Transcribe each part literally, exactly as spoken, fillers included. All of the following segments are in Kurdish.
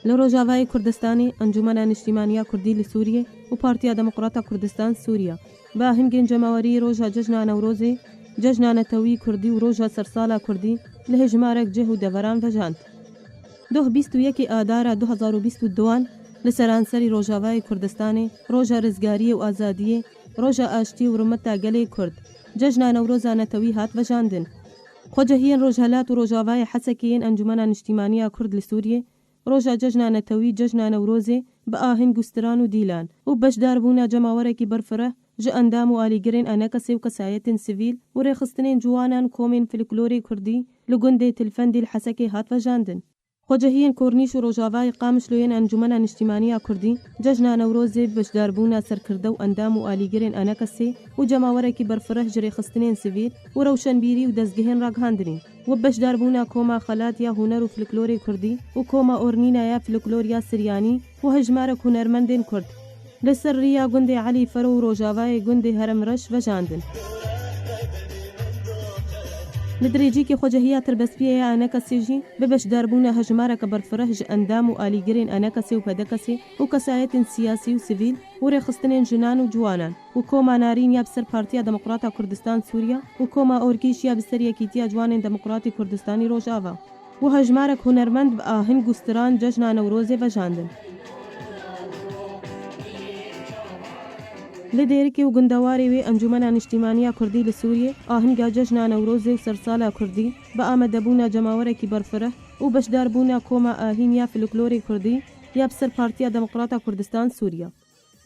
Li Rojavayê Kurdistanê Encûmena Niştîmaniya Kurdî li Sûriyê û Partiya Demokrata Kurdistan Sûriya bi ahingên cemawerî roja Cejna Newrozê, Cejna Netewî Kurdî û Roja Sersala Kurdî li hejmarek cih û deveran vejand. Doh bîst û yekê Adara du hezar û bîst û duan li seranserî Rojavayê Kurdistanê roja rizgariyê û azadiyê, roja aştî û rûmeta gelê Kurd, Cejna Newroza Netewî hat vejandin. Xwecehiyên Rojhelat û Rojavayê Hesekê yên Encûmena Niştîmaniya Kurd li Sûriyê roja Cejna Netewî, Cejna Newrozê, bi ahing û stiran û dîlan û beşdarbûna cemawerekî berfireh ji endam û alîgirên enekesê û kesayetên sivîl û rêxistinên ciwanan, komên folklorê kurdî li gundê Tilfendî li Hesekê hat vejandin. Xwecehiyên Kornîş û Rojavayê Qamişlo yên Encûmena Niştîmaniya Kurdî Cejna Newrozê bi beşdarbûna serkirde û endam û alîgirên enekesê û cemawerekî berfireh ji rêxistinên sivîl û rewşenbîrî û dezgehên ragihandinî û bi beşdarbûna Koma Xelat ya Huner û Folklorê Kurdî û Koma Ornîna ya Folklor ya Siryanî û hejmarek hunermendên Kurd li ser riya gundê Elî Fero û Rojavayê gundê Herem Reş vejandin. Li dirêcîkê Xwecehiya Tirbespiyê ya Enekesê jî bi beşdarbûna hejmareke berfireh ji endam û alîgirên Enekesê û Pedekesê û kesayetên siyasî û sivîl û rêxistinên jinan û ciwanan û Koma Narîn ya bi ser Partiya Demokrata Kurdistan Sûriya û Koma Orkîş ya bi ser Yekîtiya Ciwanên Demokratî Kurdistanî Rojava û hejmarek hunermend bi ahing û stiran Cejna Newrozê vejandin. Li Dêrikê û gundewarê wê Encûmena Niştîmaniya Kurdî li Sûriyê ahinga Cejna Newrozê û Sersala Kurdî bi amadebûna cemawerekî berfireh û beşdarbûna Koma Ahîn ya Folklorê Kurdî ya bi ser Partiya Demokrata Kurdistan Sûriya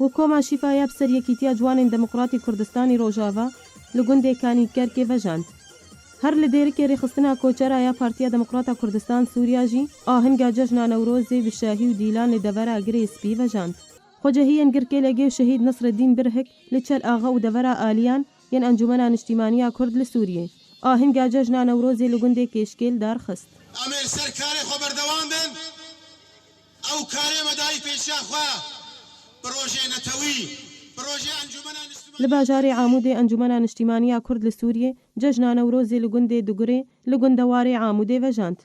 û Koma Şîfa ya bi ser Yekîtiya Ciwanên Demokratî Kurdistanî Rojava li gundê Kanî Kerkê vejand. Her li Dêrikê rêxistina koçera ya Partiya Demokrata Kurdistan Sûriya jî ahinga Cejna Newrozê bi şahî û dîlan li devera Girê Spî vejand. Xwecehiyên Girkêlegê û Şehîd Nesreddîn Birhik li Çel Axa û devera Aliyan yên Encûmena Niştîmaniya Kurd li Sûriyê ahinga Cejna Newrozê li gundê Kêşkêl darxist. Em ê li ser karê xwe berdewam bin. Ew karê me dayî pêşiya xwe bi rojê netewî, bi rojê Encûmena Niştîmaniya Li bajarê Amûdê Encûmena Niştîmaniya Kurd li Sûriyê Cejna Newrozê li gundê Dugurê li gundewarê Amûdê vejand.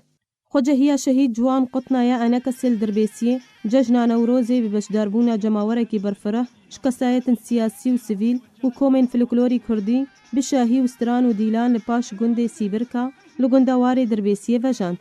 Xwecehiya Şehîd Ciwan Qutna ya Enekesê li Dirbêsiyê Cejna Newrozê bi beşdarbûna cemawerekî berfireh ji kesayetên siyasî û sivîl û komên folklorî kurdî bi şahî û stiran û dîlan li paş gundê Sîbirka li gundewarê Dirbêsiyê vejand.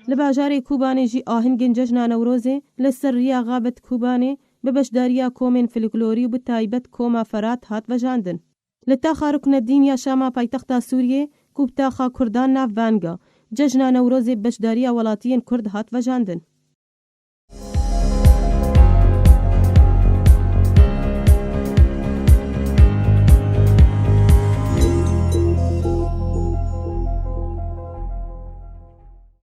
Li bajarê Kobanê jî ahingên Cejna Newrozê li ser riya Xabet Kobanê bi beşdariya komên folklorî û bi taybet Koma Ferat hat vejandin. Li taxa Rukneddîn ya Şama paytexta Sûriyê ku bi taxa Kurdan navbeng e, Cejna Newrozê bi beşdariya welatiyên Kurd hat vejandin.